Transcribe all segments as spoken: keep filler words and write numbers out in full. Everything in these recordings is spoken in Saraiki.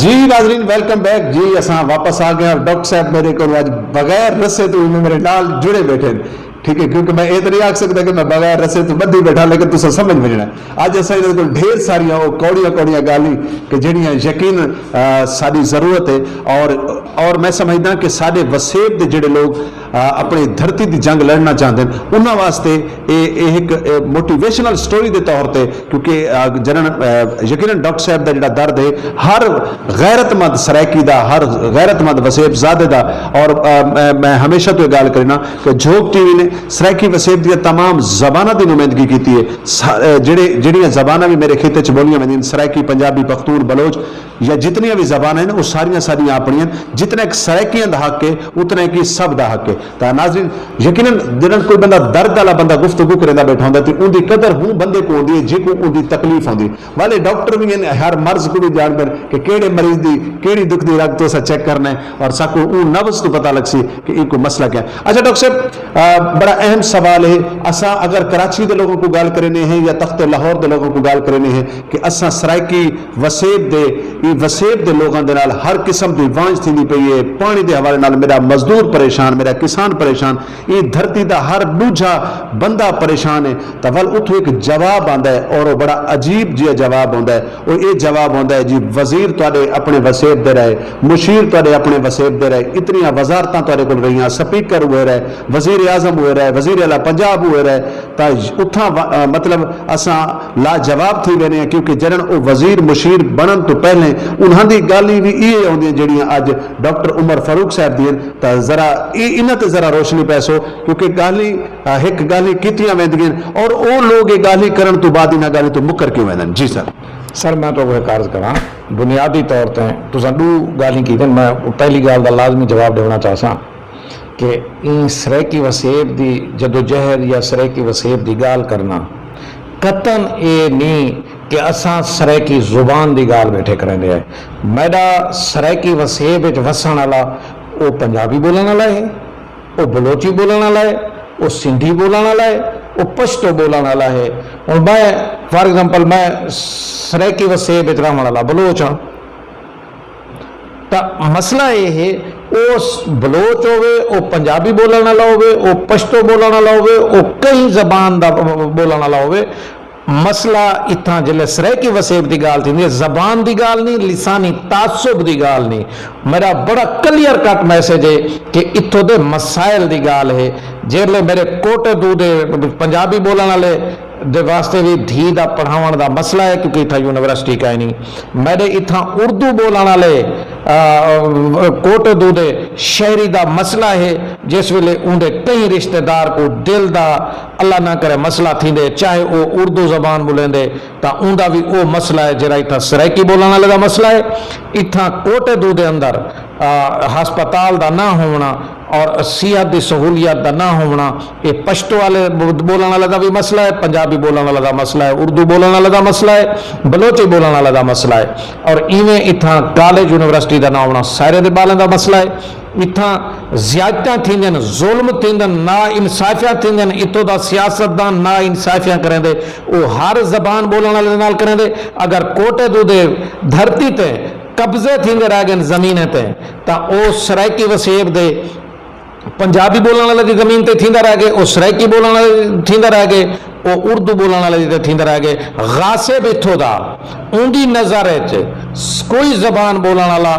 جی ناظرین، ویلکم بیک جی۔ اساں واپس آ گئے اور ڈاکٹر صاحب میرے کو اج بغیر رسے تو ہی میرے نال جڑے بیٹھے ہیں۔ ٹھیک ہے، کیونکہ میں یہ تو نہیں آکھ سکتا کہ میں بغیر رسے تو بدھی بیٹھا، لیکن تساں سمجھ وجنا ہے۔ اج اساں انہاں کول ڈھیر ساریاں وہ کوڑیاں کوڑیاں گالیں کہ جڑیاں یقین ساری ضرورت ہے۔ اور اور میں سمجھدا کہ سارے وسیب دے جڑے لوگ اپنی دھرتی دی جنگ لڑنا چاہندے ہیں، انہاں واسطے اے اے ہک موٹیویشنل سٹوری دے طور تے، کیونکہ جنہاں یقیناً ڈاکٹر صاحب دا جڑا درد ہے، ہر غیرت مند سرائیکی دا، ہر غیرت مند وسیب زادے دا۔ اور میں ہمیشہ تو یہ گال کرنا کہ جھوک ٹی وی نے سرائیکی وسیب دیا تمام زبانہ دی نمائندگی کیتی ہے۔ جڑے جڑیاں زبانہ بھی میرے خطے چ بولیاں ویندین، سرائیکی، پنجابی، پختون، بلوچ، یا جتنیاں وی زباناں ہن، او ساریاں ساڈیاں اپنیاں ہن۔ جتنا ایک سرائیکیاں دا حق ہے، اتنا ایک سب دا حق ہے۔ تاں ناظرین، یقیناً جݙݨ کوئی بندہ درد والا بندہ گفتگو کریندا بیٹھا ہوندا تے اوندی قدر ہوں بندے کوں ہوندی ہے جیکوں اوندی تکلیف ہوندی۔ والے ڈاکٹر وی ہن، ہر مرض کوں وی ڄاݨدن کہ کیڑھے مریض دی کیڑھی دکھ دی رگ توں اساں چیک کرنا ہے اور ساکوں اوں نبض توں پتہ لڳسی کہ اینکوں مسئلہ کیا ہے۔ اچھا ڈاکٹر صاحب، بڑا اہم سوال ہے۔ اساں اگر کراچی دے لوگوں کوں گالھ کرینے ہیں یا تخت لاہور دے لوگوں کوں گالھ کرینے ہیں کہ اساں سرائیکی وسیب دے ایں وسیب دے لوگاں دے نال ہر قسم دی وانجھ تھیندی پئی ہے۔ پاݨی دے حوالے نال میݙا مزدور پریشان، میݙا کسان پریشان، ایں دھرتی دا ہر ݙوجھا بندہ پریشان ہے۔ تاں ول اتھوں ہک جواب آندا ہے اور او بڑا عجیب جیہا جواب ہوندا ہے۔ او اے جواب ہوندا ہے جی وزیر تہاݙے اپݨے وسیب دے رہے، مشیر تہاݙے اپݨے وسیب دے رہے، اتنیاں وزارتاں تہاݙے کول رہیاں، سپیکر ہوئے رہے، وزیر اعظم ہوئے رہے، وزیر اعلیٰ پنجاب ہوئے رہے، تاں اتھاں مطلب اساں لاجواب تھی وینے ہیں، کیونکہ جنن او وزیر مشیر بنن تو پہلے انہاں دی گالیں وی ایہے ہوندیاں جڑیاں اج ڈاکٹر عمر فاروق صاحب دی ہن۔ تاں ذرا انہاں تے ذرا روشنی پیسو، کیونکہ گالیں ہک گالیں کیتیاں ویندیاں اور او لوگ اے گالیں کرن تو بعد انہاں گالیں تو مکر کیوں ویندن؟ جی سر۔ سر میں تو ایک عرض کراں، بنیادی طور تے تساں ݙو گالیں کیتن، میں پہلی گال دا لازمی جواب ݙیوݨا چاہساں کہ ایں سرائیکی وسیب دی جدوجہد یا سرائیکی وسیب دی گالھ کرنا قطعاً اے نی کہ اساں سرائیکی زبان دی گالھ ٻیٹھے کریندے ہیں۔ میݙا سرائیکی وسیب اچ وسݨ آلا او پنجابی ٻولݨ آلا ہے، او بلوچی ٻولݨ آلا ہے، او سندھی ٻولݨ آلا ہے، او پشتو ٻولݨ آلا ہے۔ ہݨ میں فار ایگزامپل میں سرائیکی وسیب اچ رہوݨ آلا بلوچ ہاں، تاں مسئلہ اے ہے، او بلوچ ہووے، او پنجابی ٻولݨ آلا ہووے، او پشتو ٻولݨ آلا ہووے، او کہیں زبان دا ٻولݨ آلا ہووے، مسئلہ اتھاں جلے سرائیکی وسیب دی گالھ تھیندی ہے، زبان دی گالھ نہیں، لسانی تعصب دی گالھ نہیں۔ میرا بڑا کلیئر کٹ میسج ہے کہ اتھوں دے مسائل دی گالھ ہے۔ جیرلے میرے کوٹے دو دے پنجابی بولن والے دے واسطے بھی دھی دا پڑھاون دا مسئلہ ہے، کیونکہ اتھاں یونیورسٹی کائے نہیں۔ میرے اتھاں اردو بولن والے کوٹے دو دے شہری دا مسئلہ ہے، جس ویلے اوندے کئی رشتہ دار کو دل دا اللہ نہ کرے مسئلہ تھیندے، چاہے او اردو زبان بولیندے، تاں اوندا وی او مسئلہ ہے جیڑھا اتھاں سرائیکی بولن والے دا مسئلہ ہے۔ اتھاں کوٹے دو دے اندر ہسپتال دا نہ ہووݨا اور صحت دی سہولیات دا نہ ہووݨا، اے پشتو والے بولن والے دا وی مسئلہ ہے، پنجابی بولن والے دا مسئلہ ہے، اردو بولن والے دا مسئلہ ہے، بلوچی بولن والے دا مسئلہ ہے۔ اور ایویں اتھاں کالج یونیورسٹی دا نہ ہووݨا سارے دے ٻالیں دا مسئلہ ہے۔ اتھاں زیادتیاں تھیندن، ظلم تھیندن، نا انصافیاں تھیندن، اتھوں دا سیاستدان نا انصافیاں کریندے، او ہر زبان بولن والے دے نال کریندے۔ اگر کوٹے دو دے دھرتی تے قبضے تھیندے رہ گئن زمینیں تے، تاں او سرائیکی وسیب دے پنجابی بولن والے دی زمین تے تھیندا رہ گئے، او سرائیکی بولن والے تھیندا رہ گئے، او اردو بولن والے دی تے تھیندا رہ گئے۔ غاصب اتھوں دا اوندی نظر اچ کوئی زبان بولن والا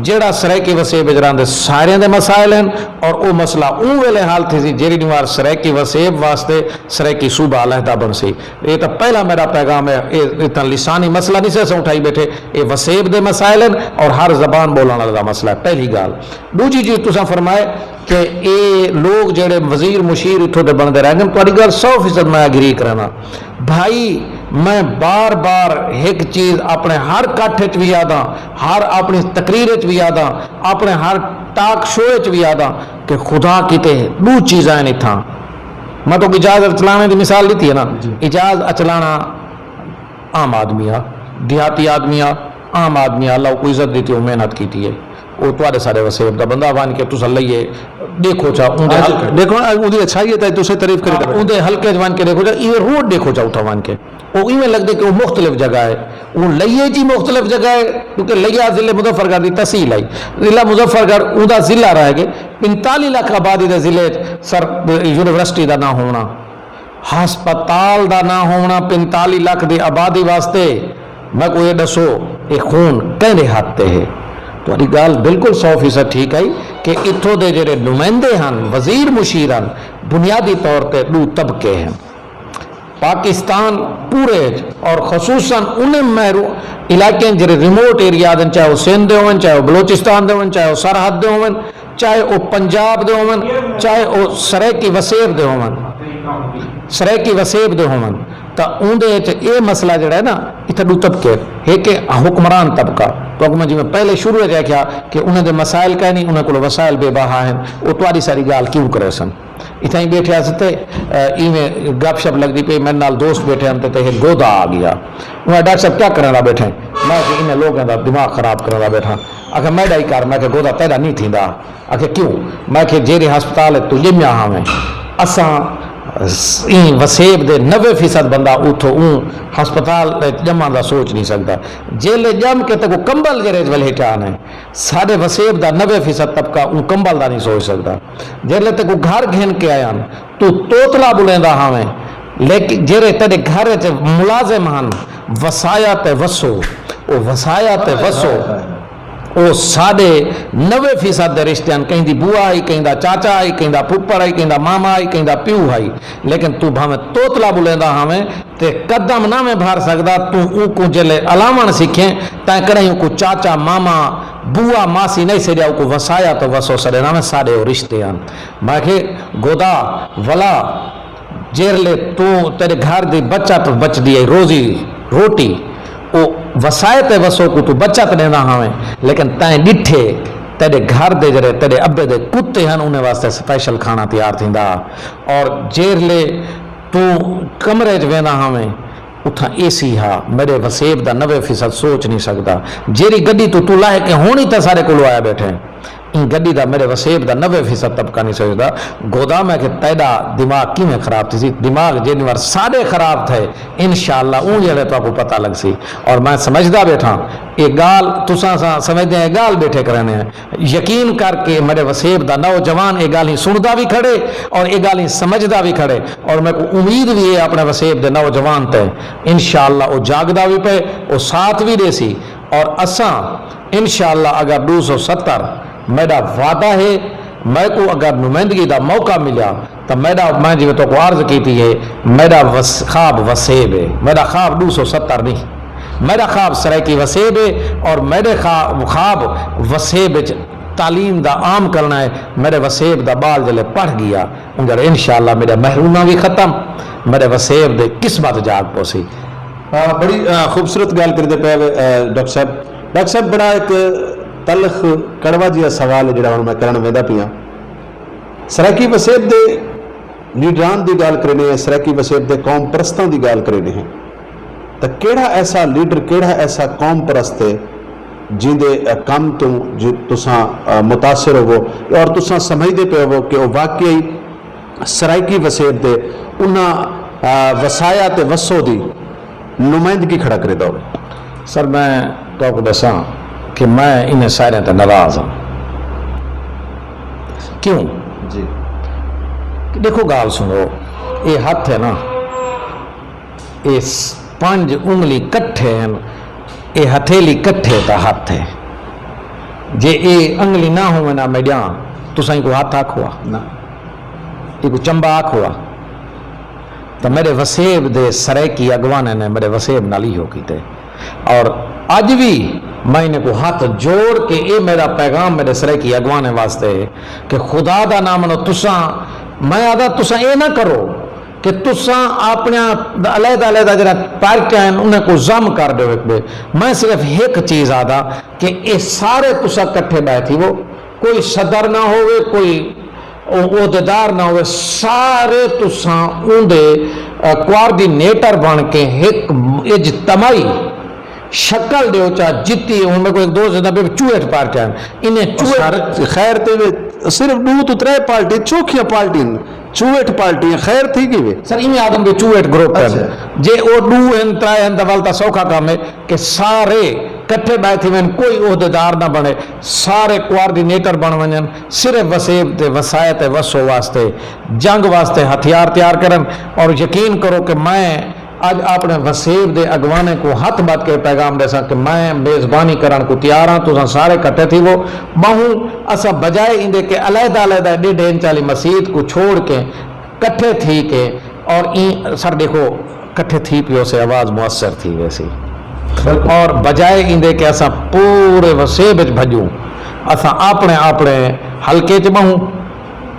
جیڑھا سرائیکی وسیب اچ رہندے ساریاں دے مسائل ہن، اور او مسئلہ اوں ویلے حل تھیسی جیڑھی ݙینہوار سرائیکی وسیب واسطے سرائیکی صوبہ علیحدہ بݨسی۔ اے تاں پہلا میرا پیغام ہے، اے اتھاں لسانی مسئلہ نہیں سے اساں اٹھائی بیٹھے، اے وسیب دے مسائل ہن اور ہر زبان بولن والے دا مسئلہ ہے۔ پہلی گال۔ ݙوجھی چیز تساں فرمائے کہ اے لوگ جیڑھے وزیر مشیر اتھوں دے بݨدے رہ گئن، تہاݙی گال سو فیصد میں اگری کرینداں۔ بھائی، میں بار بار ہک چیز اپݨے ہر کٹھ اچ وی آہداں، ہر اپݨی تقریر اچ وی آہداں، اپݨے ہر ٹاک شو اچ وی آہداں کہ خدا کیتے ݙو چیزاں ہن اتھاں۔ میں تہاکوں اعجاز اچلاݨے دی مثال ݙتی ہے نا، جی۔ اعجاز اچلاݨا عام آدمی آ، دیہاتی آدمی آ، عام آدمی آ، اللہ اوکوں عزت ݙتی، او محنت کیتی ہے۔ او تہاݙے سارے وسیب دا بندہ، ونڄ کے تساں لئیے ݙیکھو چا اوندے حلقے، ݙیکھو نا، اوندی اچھائی ہے تے تساں تعریف کریندے پئے۔ اوندے حلقے وچ ونڄ کے ݙیکھو چا، ایویں روڈ ݙیکھو چا اتھاں ونڄ کے۔ او ایویں لڳدے کہ او مختلف جگہ ہے۔ او لئیے جی مختلف جگہ ہے، کیونکہ لئیا ضلع مظفر گڑھ دی تحصیل ہے۔ ضلع مظفر گڑھ اوندا ضلع رہ ڳئے۔ پنتالیہ لکھ آبادی دے ضلع اچ سر یونیورسٹی دا نہ ہووݨا، ہسپتال دا نہ ہووݨا پنتالیہ لکھ دی آبادی واسطے، میکوں اے ݙسو، اے خون کیندے ہتھ تے ہے؟ تہاݙی ڳالھ بالکل سو فیصد ٹھیک ہئی کہ اتھوں دے جیڑھے نمائندے ہن، وزیر مشیر ہن، بنیادی طور تے ݙو طبقے ہن۔ پاکستان پورے اچ اور خصوصاً انہیں محروم علاقیں جیڑھے ریموٹ ایریاز ہن، چاہے او سندھ دے ہوون، چاہے او بلوچستان دے ہوون، چاہے او سرحد دے ہوون، چاہے او پنجاب دے ہوون، چاہے او سرائیکی وسیب دے ہوون، سرائیکی وسیب دے ہوون، تاں اوندے اچ اے مسئلہ جیڑھا ہے نا، اتھاں ݙو طبقے، ہک ہے حکمران طبقہ، کیونکہ میں جیویں پہلے شروع اچ آکھیا کہ انہیں دے مسائل کائنی، انہیں کولوں وسائل بے بہا ہن، او تہاݙی ساری ڳالھ کیوں کریسن؟ اتھائیں ٻیٹھے ہس تے، اے، ایویں گپ شپ لڳدی پئی، میݙے نال دوست ٻیٹھے ہن تے، تے ہک گودا آ ڳیا۔ انہاں، "ڈاکٹر صاحب، کیا کرݨ لا ٻیٹھے؟" میں کہ، "انہیں لوکاں دا دماغ خراب کرݨ لا ٻیٹھاں۔" آکھے، "میݙا ہی کر۔" میں کہ، "گودا تیݙا نہیں تھیندا۔" آکھے، "کیوں؟" میں کہ، "جیڑھی ہسپتال اچ توں ڄمیا ہاویں، اساں س-، ایں وسیب دے نوے فیصد بندہ اتھوں اوں ہسپتال اچ ڄمݨ دا سوچ نہیں سڳدا۔ جیلے ڄم کے تیکوں کمبل جیڑھے اچ ولیٹا آنے، ساݙے وسیب دا نوے فیصد طبقہ اوں کمبل دا نہیں سوچ سڳدا۔ جیلے تیکوں گھر گھن کے آئن، توں توتلا ٻلیندا ہاویں، لیکن جیڑھے تیݙے گھر اچ ملازم ہن، وسایا تے وسو، او وسایا تے وسو، او ساݙے نوے فیصد دے رشتے ہن، کہیں دی بوا ہئی، کہیں دا چاچا ہئی، کہیں دا پھپھڑ ہئی، کہیں دا ماما ہئی، کہیں دا پیو ہئی، لیکن توں بھاویں توتلا ٻلیندا ہاویں، تے قدم نہ میں بھر سڳدا، توں اونکوں جیلے الاوݨ سکھیں، تیں کݙاہیں اونکوں چاچا، ماما، بوا، ماسی نہیں سݙیا، اونکوں وسایا تے وسو سݙینا میں، ساݙے او رشتے ہن۔ میں آکھے، گودا، ولا، جیرلے توں تیݙے گھر دی بچت بچدی ہے، روزی روٹی، او وسائے تے وسو کوں توں بچت ݙیندا ہاویں، لیکن تیں ݙٹھے تیݙے گھر دے جیڑھے تیݙے ابے دے کتے ہن، انہیں واسطے سپیشل کھانا تیار تھیندا۔ اور جیرلے توں کمرے اچ ویندا ہاویں، اتھاں اے سی ہا، میݙے وسیب دا نوے فیصد سوچ نہیں سڳدا۔ جیڑھی گݙی توں توں لہہ کے ہݨ ہی تاں ساݙے کولوں آیا ٻیٹھے، ایں گݙی دا میݙے وسیب دا نوے فیصد طبقہ نہیں سوچدا۔ گودا، میں کہ تیݙا دماغ کیویں خراب تھیسی؟ دماغ جیݙی وار ساݙے خراب تھئے، انشاءاللہ اوں جیڑھے تہاکوں پتہ لڳسی۔ اور میں سمجھدا ٻیٹھاں، اے ڳالھ تساں سا سمجھدے ہیں، اے ڳالھ ٻیٹھے کریندے ہیں۔ یقین کر کے میݙے وسیب دا نوجوان اے ڳالھیں سݨدا وی کھڑے اور اے ڳالھیں سمجھدا وی کھڑے، اور میکوں امید وی ہے اپݨے وسیب دے نوجوان تے، انشاءاللہ او جاڳدا وی پئے، او ساتھ وی ݙیسی۔ اور اساں انشاءاللہ اگر ݙو سو ستر، میݙا وعدہ ہے، میکوں اگر نمائندگی دا موقع ملیا تاں میݙا، میں جیویں تہاکوں عرض کیتی ہے، میݙا وس-، خواب وسیب ہے، میݙا خواب ݙو سو ستر نہیں۔ میݙا خواب سرائیکی وسیب ہے اور میݙے خوا-، خواب وسیب اچ تعلیم دا عام کرݨا ہے۔ میݙے وسیب دا ٻال جیلے پڑھ ڳیا، اونجھڑ انشاءاللہ میݙا محرومہ وی ختم، میݙے وسیب دی قسمت جاڳ پوسی۔ آ، بڑی، آ، خوبصورت ڳالھ کریندے پئے وے، آ، ڈاکٹر صاحب۔ ڈاکٹر صاحب، بڑا ہک تلخ کڑوا جیہا سوال ہے جیڑھا ہݨ میں کرݨ ویندا پیاں۔ سرائیکی وسیب دے لیڈران دی ڳالھ کریندے ہیں، سرائیکی وسیب دے قوم پرستاں دی ڳالھ کریندے ہیں، تاں کیڑھا ایسا لیڈر، کیڑھا ایسا قوم پرست ہے جیندے، آ، کم توں جے تساں، آ، متاثر ہووو اور تساں سمجھدے پئے ہووو کہ او واقعی سرائیکی وسیب دے انہاں، آ، وسایا تے وسو دی نمائندگی کھڑا کریندا ہووے؟ سر، میں تہاکوں ݙساں کہ میں انہیں ساریں تے ناراض ہاں۔ کیوں؟ جی۔ ݙیکھو، ڳالھ سݨو، اے ہتھ ہے نا، اے س-، پنج انگلی کٹھے ہن، اے ہتھیلی کٹھے تاں ہتھ ہے۔ جے اے انگلی نہ ہووے نا میݙیاں، تساں ایکوں ہتھ آکھو آ؟ نہ۔ ایکوں چنبا آکھو آ؟ تاں میݙے وسیب دے سرائیکی اڳواݨیں نے میݙے وسیب نال ایہو کیتے۔ اور اڄ وی میں انہیں کوں ہتھ جوڑ کے، اے میݙا پیغام میݙے سرائیکی اڳواݨیں واسطے ہے کہ خدا دا ناں منو، تساں، میں آہدا تساں اے نہ کرو کہ تساں اپݨیاں علیحدہ علیحدہ جیڑھا پارٹیاں ہن، انہیں کوں ضم کر ݙیو ہک ٻئے۔ میں صرف ہک چیز آہدا کہ اے سارے تساں کٹھے ٻہہ تھیوو، کوئی صدر نہ ہووے، کوئی عہدیدار نہ ہووے، سارے تساں اوندے، آ، کوآرڈینیٹر بݨ کے ہک اجتماعی شکل ݙیو چا جتی۔ ہݨ میکوں ہک دوست ݙسدا پئے چوہٹھ پارٹیاں ہن، انہیں او چوہٹھ سر، خیر تے وے، صرف ݙو توں ترے پارٹی، چوکھیاں پارٹی ہن، چوہٹھ پارٹیاں، خیر تھی ڳئی وے۔ سر، ایویں آدم دے چوہٹھ گروپ ہن۔ اچھا۔ جے او ݙو ہن، ترے ہن، تاں ول تاں سوکھا کم ہے کہ سارے کٹھے ٻہہ تھی ون، کوئی عہدیدار نہ بݨے، سارے کوآرڈینیٹر بݨ ونڄن، صرف وسیب تے وسائط وسو واسطے، جنگ واسطے ہتھیار تیار کرن۔ اور یقین کرو کہ میں اڄ اپݨے وسیب دے اڳواݨیں کوں ہتھ ٻدھ کے پیغام ݙیساں کہ میں میزبانی کرݨ کوں تیار ہاں، تساں سارے کٹھے تھیوو۔ ٻہوں اساں بجائے ایندے کہ علیحدہ علیحدہ ݙیڈھ انچ والی مسیت کوں چھوڑ کے کٹھے تھی کے اور ایں سر ݙیکھو کٹھے تھی پیو سے آواز مؤثر تھی ویسی۔ اور بجائے ایندے کہ اساں پورے وسیب وچ بھڄوں، اساں اپݨے اپݨے حلقے چ ٻہوں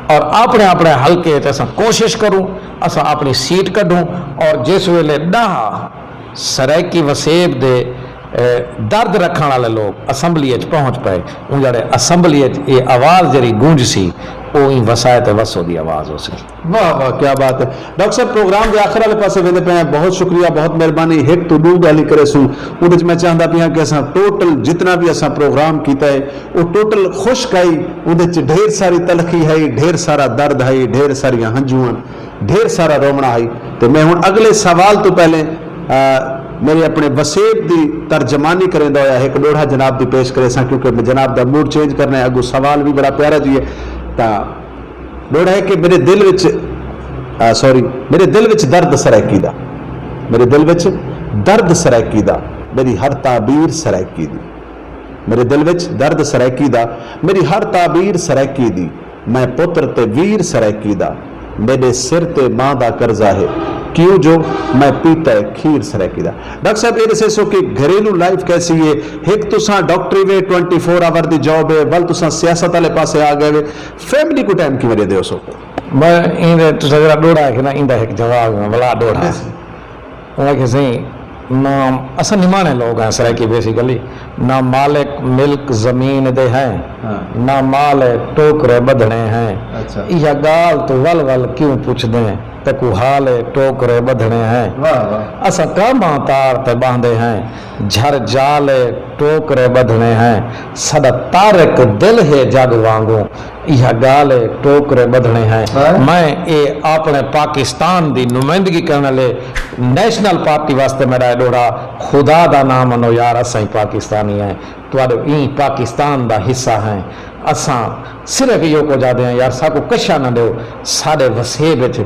اور اپݨے اپݨے حلقے چ اساں کوشش کروں، اساں اپݨی سیٹ کڈھوں۔ اور جس ویلے ݙاہ سرائیکی وسیب دے، اے، درد رکھݨ والے لوگ اسمبلی اچ پہنچ پئے، اوں جیڑھے اسمبلی اچ اے آواز جیڑھی گونجسی، او ایں وسائط وسو دی آواز ہوسی۔ واہ واہ، کیا بات ہے ڈاکٹر صاحب۔ پروگرام دے آخر والے پاسے ویندے پئے ہیں، بہت شکریہ، بہت مہربانی۔ ہک توں ݙو ڳالھیں کریسوں، اوندے وچ میں چاہندا پیاں کہ اساں ٹوٹل جتنا بھی اساں پروگرام کیتا ہے، او ٹوٹل خشک ہئی، اوندے وچ ڈھیر ساری تلخی ہئی، ڈھیر سارا درد ہئی، ڈھیر ساریاں ہنجوں ہن، ڈھیر سارا رووݨا ہئی۔ تے میں ہݨ اڳلے سوال توں پہلے، آ، میرے اپݨے وسیب دی ترجمانی کریندا ہویا ہک ݙوہڑا جناب دی پیش کریساں، کیونکہ میں جناب دا موڈ چینج کرنا ہے، اڳوں سوال وی بڑا پیارا جی ہے۔ تاں ݙوہڑا ہے کہ میرے دل وچ، آ، سوری، میرے دل وچ درد سرائیکی دا، میرے دل وچ درد سرائیکی دا، میری ہر تعبیر سرائیکی دی۔ میرے دل وچ درد سرائیکی دا، میری ہر تعبیر سرائیکی دی۔ میں پتر تے ویر سرائیکی دا، میݙے سر تے ماں دا قرضہ ہے، کیوں جو میں پیتا ہے کھیر سرائیکی دا۔ ڈاکٹر صاحب، اے ݙسیسو کہ گھریلو لائف کیسی ہے؟ ہک تساں ڈاکٹری وے، ٹوئنٹی فور آور دی جاب ہے، ول تساں سیاست والے پاسے آ ڳئے وے، فیملی کوں ٹائم کیویں ݙیندے ہوسو؟ میں ایندے، تساں جیڑھا ݙوہڑا آکھیا نا، ایندا ہک جواب ہے، ولا ݙوہڑا۔ اوں آکھیا سئیں، نہ، اساں نماݨے لوگ ہیں سرائیکی بیسیکلی، نہ مالک ملک زمین دے ہیں، ہاں۔ نہ مال ٹوکرے ٻدھݨے ہیں۔ اچھا۔ ایہا ڳالھ توں ول ول کیوں پچھدیں، تیکوں حال ٹوکرے ٻدھݨے ہیں۔ واہ واہ۔ اساں کاماں تار تے ٻاہندے ہیں، جھر جال ٹوکرے ٻدھݨے ہیں۔ ساݙا طارق دل ہے جڳ وانگوں، ایہا ڳالھ ہے، ٹوکرے ٻدھݨے ہیں۔ ہاں۔ میں اے اپݨے پاکستان دی نمائندگی کرݨ والے نیشنل پارٹی واسطے میݙا اے ݙوہڑا، خدا دا ناں منو یار، اساں ہی پاکستانی ہیں، تہاݙے ایں پاکستان دا حصہ ہیں۔ اساں صرف ایہو کجھ آہدے ہیں یار، ساکوں کشا نہ ݙیو، ساݙے وسیب وچ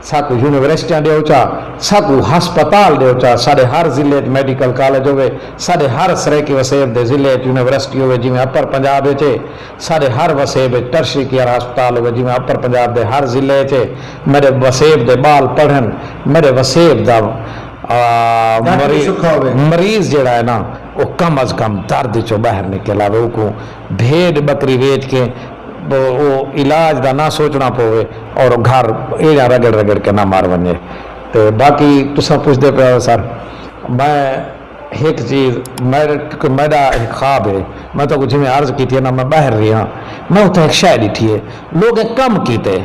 ساکوں یونیورسٹیاں ݙیو چا، ساکوں ہسپتال ݙیو چا، ساݙے ہر ضلع اچ میڈیکل کالج ہووے، ساݙے ہر سرائیکی وسیب دے ضلع اچ یونیورسٹی ہووے، جیویں اپر پنجاب اچ ہے، ساݙے ہر وسیب اچ ٹرشری کیئر ہسپتال ہووے، جیویں اپر پنجاب دے ہر ضلع اچ ہے۔ میݙے وسیب دے ٻال پڑھن، میݙے وسیب دا، آ، ڈاکٹر مری-، سکھا ہووے۔ مریض جیڑھا ہے نا، او کم از کم درد چوں ٻاہر نکل آوے، اوکوں بھیݙ ٻکری ویچ کے او علاج دا نہ سوچݨا پووے اور گھر ایڑیاں رگڑ رگڑ کے نہ مر ونڄے۔ تے باقی تساں پچھدے پئے ہو سر، میں ہک چیز، میݙا، کیونکہ میݙا ہک خواب ہے، میں تہاکوں جیویں عرض کیتی ہے نا، میں ٻاہر رہیا، میں اتھاں ہک شے ݙٹھی ہے، لوگیں کم کیتے،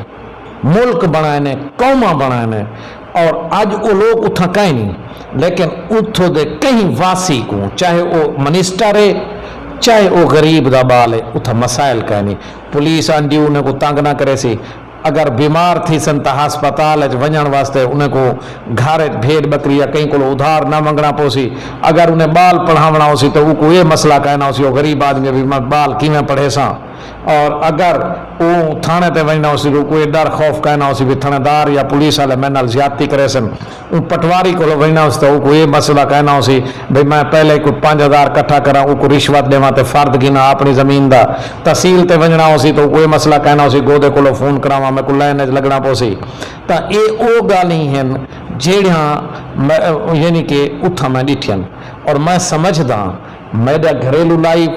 ملک بݨائے نے، قوماں بݨائے نے، اور اڄ او لوک اتھاں کائنی، لیکن اتھوں دے کہیں واسی کوں، چاہے او منسٹر ہے، چاہے او غریب دا ٻال ہے، اتھاں مسائل کائنی۔ پولیس آندی انہیں کوں تنگ نہ کریسی۔ اگر بیمار تھیسن تاں ہسپتال اچ ونڄݨ واسطے انہیں کوں گھر اچ بھیݙ ٻکری یا کہیں کولوں ادھار نہ منگݨا پوسی۔ اگر انہیں ٻال پڑھاوݨا ہوسی تاں اوکوں اے مسئلہ کائنا ہوسی، او غریب آدمی ہے بھی میں ٻال کیویں پڑھیساں۔ اور اگر اوں تھاݨے تے ونڄݨا ہوسی، کوئی ڈر خوف کائنا ہوسی بھی تھاݨیدار یا پولیس والے میݙے نال زیادتی کریسن۔ اوں پٹواری کولو ونڄݨا ہوسی تاں اوکوں اے مسئلہ کائنا ہوسی بھئی میں پہلے کوئی پنج ہزار کٹھا کراں، اوکوں رشوت ݙیواں تے فرد گھناں اپݨی زمین دا۔ تحصیل تے ونڄݨا ہوسی تاں اوکوں اے مسئلہ کائنا ہوسی، گودے کولو فون کراواں، میکوں لائن اچ لڳݨا پوسی۔ تاں اے او ڳالھیں ہن جیڑھیاں میں، یعنی کہ اتھاں میں ݙٹھیاں۔ اور میں سمجھداں میݙا گھریلو لائف،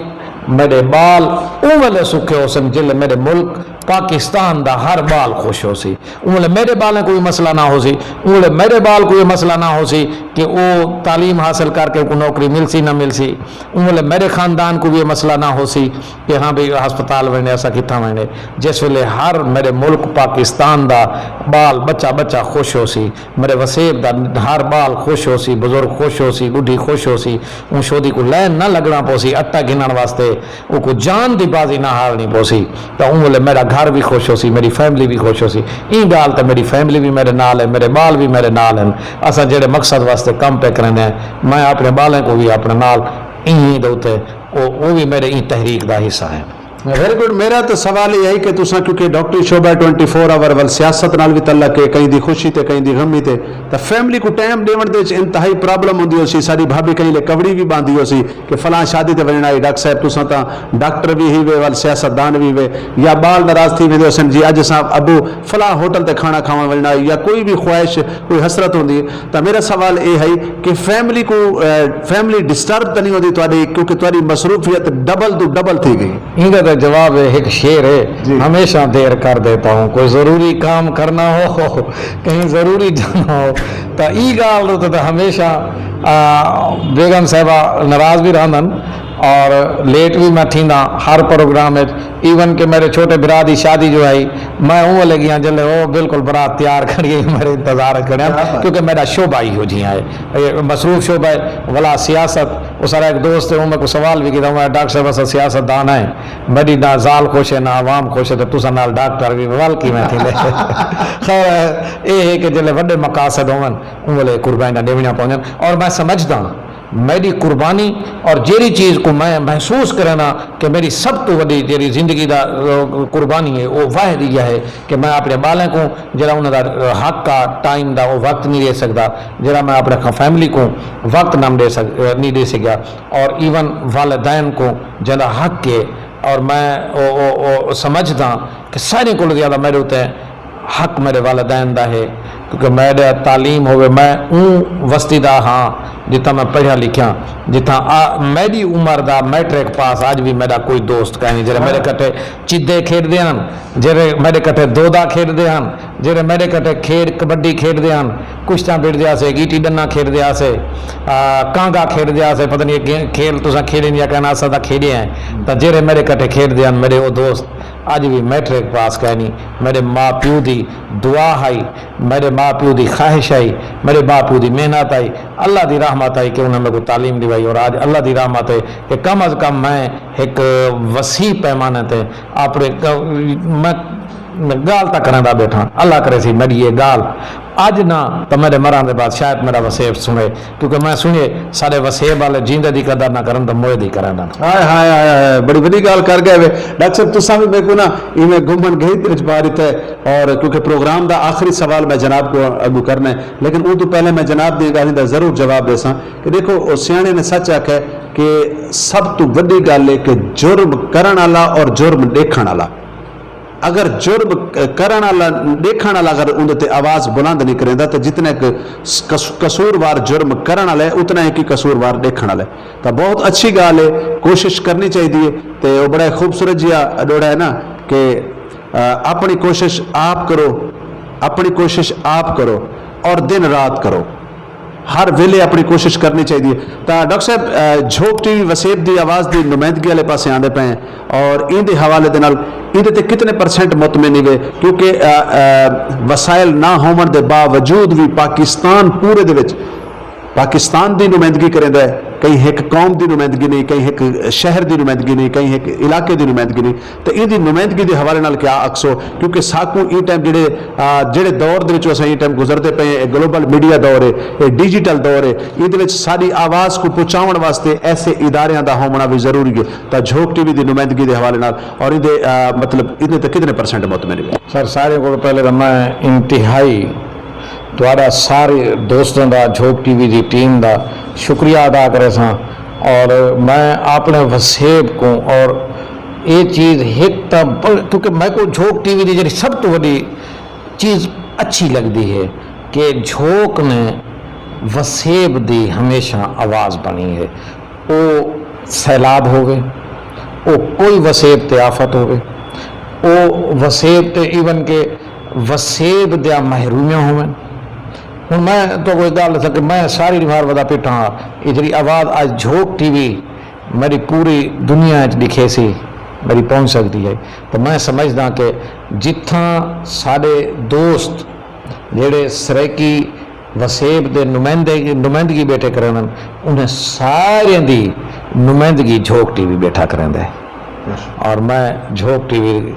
میݙے ٻال اوں ویلے سکھے ہوسن جیلے میݙے ملک پاکستان دا ہر ٻال خوش ہوسی۔ اوں ویلے میݙے ٻالیں کوئی مسئلہ نہ ہوسی، اوں ویلے میݙے ٻال کوئی مسئلہ نہ ہوسی، کہ او تعلیم حاصل کر کے اوکوں نوکری ملسی نہ ملسی، اوں ویلے میݙے خاندان کوں وی اے مسئلہ نہ ہوسی کہ ہاں بھئی ہسپتال ونڄݨے، اساں کتھاں ونڄݨے۔ جس ویلے ہر میݙے ملک پاکستان دا ٻال ٻچہ ٻچہ خوش ہوسی، میݙے وسیب دا ہر ٻال خوش ہوسی، بزرگ خوش ہوسی، ٻڈھی خوش ہوسی، اوں شودی کوں لائن نہ لڳݨا پوسی اٹا گھنݨ واسطے، اوکوں جان دی بازی نہ ہارݨی پوسی، تاں اوں ویلے میݙا گھر وی خوش ہوسی، میݙی فیملی وی خوش ہوسی۔ ایں ڳالھ تے میݙی فیملی وی میݙے نال ہے، میݙے ٻال وی میݙے نال ہن۔ اساں جیڑھے مقصد واسطے کم پئے کریندے ہیں، میں اپݨے ٻالیں کوں وی اپݨے نال ایں دے اتے او او وی میݙے ایں تحریک دا حصہ ہن۔ ویری گڈ۔ میرا تو سوال یہ ہے کہ تساں، کیونکہ ڈاکٹری شعبہ ٹوئنٹی فور آور ول سیاست نال بھی تعلق ہے، کہیں دی خوشی تے کہیں دی غمی تے، تے فیملی کو ٹائم ڈیون دے وچ انتہائی پرابلم ہوندی ہو سی۔ ساری بھابی کہیں لے کوڑی بھی باندھی ہو سی کہ فلاں شادی تے ونجنا ہے، ڈاکٹر صاحب تساں تاں ڈاکٹر بھی ہی وے ول سیاست دان بھی وے، یا بال ناراض تھی ویندے ہوسن جی اج اساں ابو فلاں ہوٹل تے کھانا کھاون ونجنا ہے، یا کوئی بھی خواہش، کوئی حسرت ہوندی ہے۔ تاں میرا سوال اے ہئی کہ فیملی کو، اے، فیملی ڈسٹرب تاں نہیں ہوندی تہاݙی، کیونکہ تہاݙی مصروفیت ڈبل توں ڈبل تھی ڳئی؟ ایندا تاں جواب ہے، ہک شعر ہے، جی۔ ہمیشہ دیر کر دیتا ہوں، کوئی ضروری کام کرنا ہو، کہیں ضروری جانا ہو، تاں ایں ڳالھ دے تے تاں ہمیشہ، آ، بیگم صاحبہ ناراض بھی رہندن اور لیٹ بھی میں تھیندا ہر پروگرام وچ۔ ایون کہ میݙے چھوٹے بھرا دی شادی جو ہئی، میں اوں ویلے ڳیاں جلے او بالکل برات تیار کھڑی ہئی، میݙے انتظار وچ کھڑے ہن، کیا بات۔ کیونکہ میݙا شعبہ ایہو جیہاں ہے، اے مصروف شعبہ ہے۔ ولا سیاست، او سارا ہک دوست ہے، اوں میکوں سوال وی کیتا، میں، ڈاکٹر صاحب اساں سیاست دان ہیں، میݙی نہ ذال خوش ہے نہ عوام خوش ہے، تے تساں نال ڈاکٹر وی ول کیویں تھیندے؟ خیر، اے ہے کہ جلے وݙے مقاصد ہوون، اوں ویلے قربانیاں ݙیوݨیاں پوندن۔ اور میں سمجھداں میݙی قربانی اور جیڑھی چیز کوں میں محسوس کرینداں کہ میݙی سب توں وݙی جیڑھی زندگی دا، آ، قربانی ہے، او واحد ایہا ہے کہ میں اپݨے ٻالاں کوں جیڑھا انہاں دا، آ، حق آ، ٹائم دا، او وقت نہیں ݙے سڳدا، جیڑھا میں اپݨے خ-، فیملی کوں وقت نہ ݙے سڳ-، آ، نہیں ݙے سڳیا، اور ایون والدین کوں جیندا حق ہے، اور میں او، او، او سمجھداں کہ ساریں کولوں زیادہ میݙے اتے حق میݙے والدین دا ہے، کیونکہ میݙا تعلیم ہووے، میں اوں وستی دا ہاں جتھاں میں پڑھیا لکھیا، جتھاں آ، میݙی عمر دا میٹرک پاس اڄ وی میݙا کوئی دوست کائنی، جیڑھے میݙے کٹھے چدے کھیݙدے ہن، جیڑھے میݙے کٹھے دودا کھیݙدے ہن، جیڑھے میݙے کٹھے کھیݙ کبڈی کھیݙدے ہن، کشتیاں بھڑدے ہاسے، گیٹی ݙنا کھیݙدے ہاسے، آ، کانگا کھیݙدے ہاسے، پتہ نہیں اے گے-، کھیل تساں کھیݙے یا کائنا، اساں تاں کھیݙے ہیں۔ تاں جیڑھے میݙے کٹھے کھیݙدے ہن، میݙے او دوست اڄ وی میٹرک پاس کائنی، میݙے ماء پیو دی دعا ہئی، میݙے ماء پیو دی خواہش ہئی، میݙے ماء پیو دی محنت ہئی، اللہ دی رحمت ہئی کہ انہاں میکوں تعلیم ݙیوائی، اور اڄ اللہ دی رحمت ہے کہ کم از کم میں ہک وسیع پیمانے تے اپݨے ک-، میں ڳالھ تاں کریندا ٻیٹھاں، اللہ کریسی میݙی اے ڳالھ اڄ نہ تاں میݙے مرݨ دے بعد شاید میݙا وسیب سݨے، کیونکہ میں سݨیے ساݙے وسیب والے جیندے دی قدر نہ کرن تاں موئے دی کرن۔ ہائے، ہائے، ہائے، ہائے، بڑی وݙی ڳالھ کر ڳئے وے۔ ڈاکٹر صاحب، تساں وی میکوں نا ایویں گھمن گھیت وچ پا ݙتا ہے، اور کیونکہ پروگرام دا آخری سوال میں جناب کو اڳوں کرنا ہے، لیکن اوں توں پہلے میں جناب دیاں ڳالھیں دا ضرور جواب ݙیساں کہ ݙیکھو، او سیاݨے نے سچ آکھیا ہے کہ سب توں وݙی ڳالھ ہے کہ جرم کرݨ والا اور جرم ݙیکھݨ والا، اگر جرم ک-، کرݨ والا، ݙیکھݨ والا اگر اوندے تے آواز بلند نہیں کریندا، تے جتنے ک-، قص-، قصوروار جرم کرݨ والا ہے، اتنا ہی کہ قصوروار ݙیکھݨ والا ہے۔ تاں بہت اچھی ڳالھ ہے، کوشش کرنی چاہیدی ہے۔ تے او بڑا خوبصورت جیہا ݙوہڑا ہے نا کہ، آ، اپݨی کوشش آپ کرو، اپݨی کوشش آپ کرو اور دن رات کرو۔ ہر ویلے اپݨی کوشش کرنی چاہیدی ہے۔ تاں ڈاکٹر صاحب، آ، جھوک ٹی وی وسیب دی آواز دی نمائندگی والے پاسے آندے پئے ہیں، اور ایندے حوالے دے نال ایندے تے کتنے پرسنٹ مطمئن ہوئے؟ کیونکہ، آ، آ، وسائل نہ ہووݨ دے باوجود وی پاکستان پورے دے وچ، پاکستان دی نمائندگی کریندا ہے، کہیں ہک قوم دی نمائندگی نہیں، کہیں ہک شہر دی نمائندگی نہیں، کہیں ہک علاقے دی نمائندگی نہیں۔ تے ایندی نمائندگی دے حوالے نال کیا آکھسو؟ کیونکہ ساکوں ایں ٹائم جڑے، آ، جڑے دور دے وچوں اساں ایں ٹائم گزردے پئے ہیں، اے گلوبل میڈیا دور ہے، اے ڈیجیٹل دور ہے، ایندے وچ ساݙی آواز کوں پہنچاوݨ واسطے ایسے اداریاں دا ہووݨا وی ضروری ہے۔ تاں جھوک ٹی وی دی نمائندگی دے حوالے نال اور ایندے، آ، مطلب ایندے تے کتنے پرسنٹ مطمئن ہو؟ سر، ساریں کولوں پہلے تاں میں انتہائی تہاݙا سارے دوستاں دا، جھوک ٹی وی دی ٹیم دا شکریہ ادا کریساں، اور میں اپݨے وسیب کوں، اور اے چیز ہک تاں بڑ-، کیونکہ میکوں جھوک ٹی وی دی جیڑھی سب توں وݙی چیز اچھی لڳدی ہے کہ جھوک نے وسیب دی ہمیشہ آواز بݨی ہے۔ او سیلاب ہووے، او کوئی وسیب تے آفت ہووے، او وسیب تے ایون کہ وسیب دیاں محرومیاں ہوون، ہن میں تہاکوں ہک ڳالھ ݙساں کہ میں ساری ݙیہاڑ ودا پیٹھا ہاں، اے جیڑھی آواز اڄ جھوک ٹی وی میݙی پوری دنیا اچ ݙکھیسی، میݙی پہنچ سڳدی ہے، تو میں سمجھداں کہ جتھاں ساݙے دوست جیڑھے سرائیکی وسیب دے نمائندے نمائندگی ٻیٹھے کریندن، انہیں ساریاں دی نمائندگی جھوک ٹی وی ٻیٹھا کریندا ہے۔ اور میں جھوک ٹی وی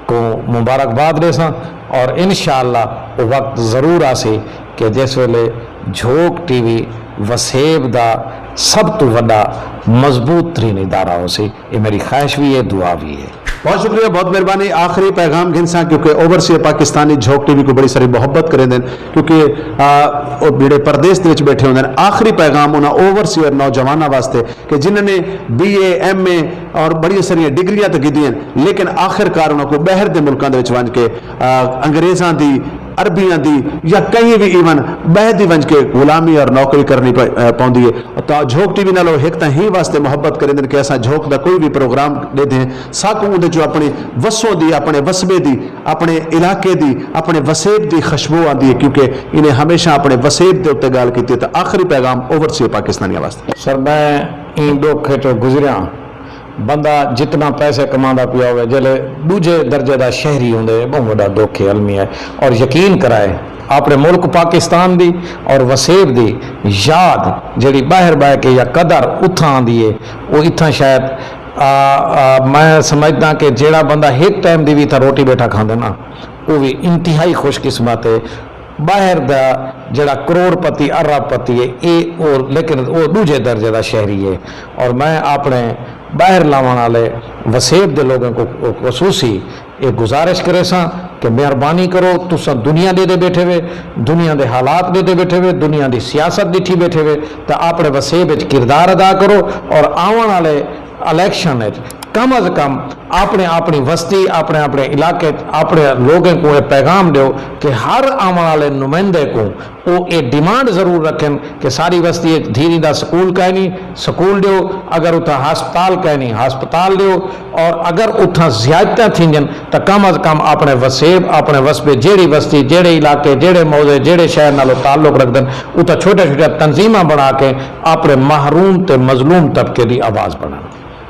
کوں مبارکباد ݙیساں، اور انشاءاللہ او وقت ضرور آسی کہ جس ویلے جھوک ٹی وی وسیب دا سب توں وݙا مضبوط ترین ادارہ ہوسی۔ اے میݙی خواہش وی ہے، دعا وی ہے۔ بہت شکریہ، بہت مہربانی۔ آخری پیغام گھنساں، کیونکہ اوورسیئر پاکستانی جھوک ٹی وی کوں بڑی ساری محبت کریندن، کیونکہ آ، او جیڑھے پردیس دے وچ ٻیٹھے ہوندن، آخری پیغام انہاں اوورسیئر نوجواناں واسطے کہ جنہاں نے بی اے، ایم اے اور بڑیاں ساریاں ڈگریاں تے گھدیاں، لیکن آخر کار انہاں کوں ٻاہر دے ملکاں دے وچ ونڄ کے، آ، انگریزاں دی، عربیاں دی یا کہیں وی ایون ٻاہر دی ونڄ کے غلامی اور نوکری کرنی پ-، آ، پوندی ہے۔ تاں جھوک ٹی وی نال او ہک تاں ہی واسطے محبت کریندن کہ اساں جھوک دا کوئی وی پروگرام ݙیدھیں، ساکوں اوندے چوں اپݨی وسوں دی، اپݨے وسبے دی، اپݨے علاقے دی، اپݨے وسیب دی خوشبو آندی ہے، کیونکہ انہیں ہمیشہ اپݨے وسیب دے اتے ڳالھ کیتی ہے۔ تاں آخری پیغام اوورسیئر پاکستانیاں واسطے۔ سر، میں ایں ݙکھ اچوں گزریاں، بندہ جتنا پیسے کماندا پیا ہووے، جیلے ݙوجھے درجے دا شہری ہوندے، ٻہوں وݙا ݙکھ ہے، المی ہے۔ اور یقین کرائے، اپݨے ملک پاکستان دی اور وسیب دی یاد جیڑھی ٻاہر ٻہہ کے یا قدر اتھاں آندی ہے، او اتھاں شاید، آ، آ، میں سمجھداں کہ جیڑھا بندہ ہک ٹائم دی وی اتھاں روٹی ٻیٹھا کھاندے نا، او وی انتہائی خوش قسمت ہے۔ ٻاہر دا جیڑھا کروڑ پتی، ارب پتی ہے، اے او، لیکن او ݙوجھے درجے دا شہری ہے۔ اور میں اپݨے ٻاہر لاوݨ آلے وسیب دے لوگوں کو خصوصی اے گزارش کریساں کہ مہربانی کرو، تساں دنیا ݙیہدے ٻیٹھے وے، دنیا دے حالات ݙیہدے ٻیٹھے وے، دنیا دی سیاست ݙٹھی ٻیٹھے وے، تاں اپݨے وسیب اچ کردار ادا کرو اور آوݨ آلے الیکشن اچ کم از کم اپݨے، اپݨی وستی، اپݨے، اپݨے علاقے اچ اپݨے لوگیں کوں اے پیغام ݙیو کہ ہر آوݨ آلے نمائندے کوں او اے ڈیمانڈ ضرور رکھن کہ ساݙی وستی اچ دھیریں دا سکول کائنی، سکول ݙیو، اگر اتھاں ہسپتال کائنی، ہسپتال ݙیو، اور اگر اتھاں زیادتیاں تھیندین تاں کم از کم اپݨے وسیب، اپݨے وسبے، جیڑھی وستی، جیڑھے علاقے، جیڑھے موضع، جیڑھے شہر نال او تعلق رکھدن، اتھاں چھوٹیاں چھوٹیاں تنظیماں بݨا کے اپݨے محروم تے مظلوم طبقے دی آواز بݨن۔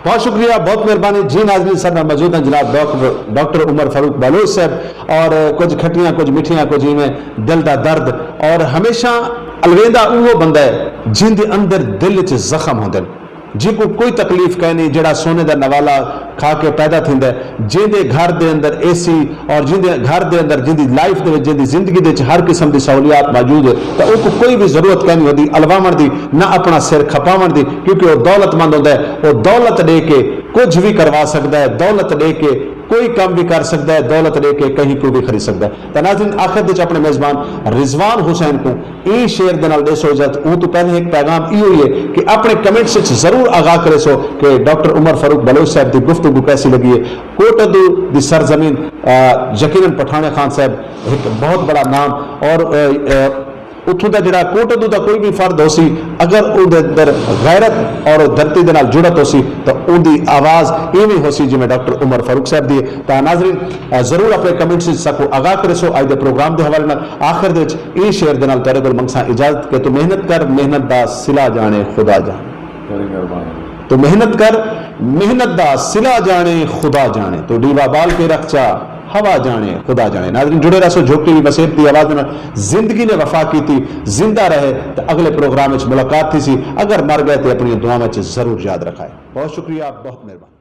بہت شکریہ، بہت مہربانی۔ جی ناظرین، ساݙے نال موجود ہیں جناب ڈاکٹر، ڈاکٹر عمر فاروق بلوچ صاحب، اور کجھ کھٹیاں، کجھ مٹھیاں، کجھ ایویں دل دا درد، اور ہمیشہ الویندا اوہو بندہ ہے جیندے اندر دل اچ زخم ہوندن، جیکوں کوئی تکلیف کائنی، جیڑھا سونے دا نوالا کھا کے پیدا تھیندا ہے، جیندے گھر دے اندر اے سی اور جیندے گھر دے اندر، جیندی لائف دے وچ، جیندی زندگی دے وچ ہر قسم دی سہولیات موجود ہے، تاں اوکوں کوئی وی ضرورت کائنی ہوندی الواوݨ دی، نہ اپݨا سر کھپاوݨ دی، کیونکہ او دولت مند ہوندا ہے، او دولت ݙے کے کجھ وی کروا سڳدا ہے، دولت ݙے کے کوئی کم وی کر سڳدا ہے، دولت ݙے کے کہیں کوں وی خرید سڳدا ہے۔ تاں ناظرین، آخر دے وچ اپݨے میزبان رضوان حسین کوں ایں شعر دے نال ݙیسو اجازت۔ اوں توں پہلے ہک پیغام ایہو ہی ہے کہ اپݨے کمنٹس وچ ضرور آگاہ کریسو کہ ڈاکٹر عمر فاروق بلوچ صاحب دی گفتگو کیسی لڳی ہے۔ کوٹ ادو دی سرزمین، آ، یقیناً پٹھاݨے خان صاحب ہک بہت بڑا نام، اور، آ، آ، اتھوں دا جڑا کوٹ ادو دا کوئی بھی فرد ہوسی، اگر اوندے اندر غیرت اور دھرتی دے نال جڑت ہوسی، تاں اوندی آواز ایویں ہوسی جویں ڈاکٹر عمر فاروق صاحب دی ہے۔ تاں ناظرین، آ، ضرور اپݨے کمنٹس وچ ساکوں آگاہ کریسو۔ اڄ دے پروگرام دے حوالے نال آخر دے وچ ایں شعر دے نال تہاݙے کول منگساں اجازت کہ توں محنت کر، محنت دا صلہ ڄاݨے خدا ڄاݨے۔ بڑی مہربانی۔ توں محنت کر، محنت دا صلہ ڄاݨے خدا ڄاݨے۔ توں ݙیوا ٻال کے رکھ چا، ہوا ڄاݨے خدا ڄاݨے۔ ناظرین، جڑے رہسو جھوک ٹی وی وسیب دی آواز دے نال۔ زندگی نے وفا کیتی، زندہ رہے تے اڳلے پروگرام وچ ملاقات تھیسی۔ اگر مر ڳئے تے اپݨیاں دعاواں وچ ضرور یاد رکھائے۔ بہت شکریہ، بہت مہربانی۔